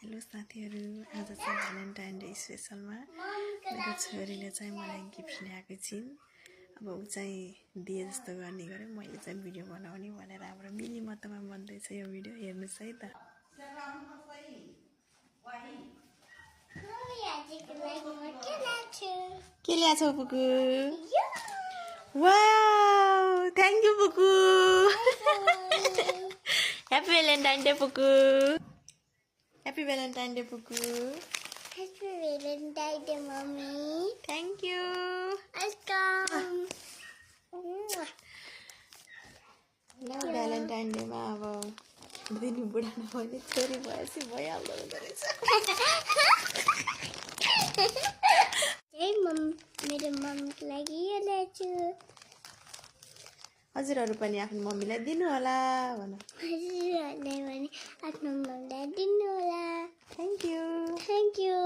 Hello साथीहरु, आज चाहिँ भ्यालेन्टाइन डे स्पेशलमा मेरो छोरीले चाहिँ मलाई गिफ्ट ल्याएको छिन्। अब उ चाहिँ दिए जस्तो गर्ने गरे, मैले चाहिँ भिडियो बनाउने भनेर हाम्रो मिली मतमा बन्दैछ यो भिडियो। हेर्नुस् है त। के ल्याछौ बुकु? वाउ, थ्यांक यू बुकु। ह्यापी भ्यालेन्टाइन डे बुकु। Happy Valentine Day, Puku. Happy Valentine Day, Mommy. Thank you. Welcome. Hello, Valentine Day, ma. अब दिनु बुढा नभने छोरी भएपछि भइहाल्दो हुँदो रहेछ। मेरो मम्मीको लागि यो ल्याछु। हजुरहरु पनि आफ्नो मम्मीलाई दिनु होला भन। हजुरहरुले पनि आफ्नो मम्मीलाई दिनु होला। Thank you. Thank you.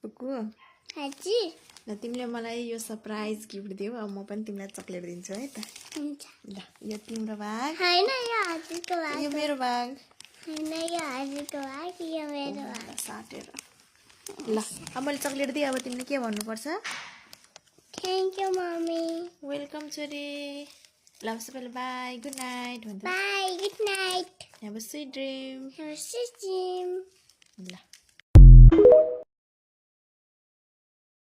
पुकु, हजुर। ल तिमीले मलाई यो सरप्राइज गिफ्ट दियौ, अब म पनि तिमीलाई चकलेट दिन्छु है त। हुन्छ। ल, यो तिम्रो भाग। हैन यो हजुरको भाग। यो मेरो भाग। हैन यो हजुरको भाग, यो मेरो भाग। साटेर। ल, अब मैले चकलेट दिए, अब तिमीले के भन्नुपर्छ? Thank you mummy. वेलकम छोरी। ल सबैलाई बाई, गुड नाइट भन्दै। By, good night. Have a sweet dream. Have a sweet dream. ल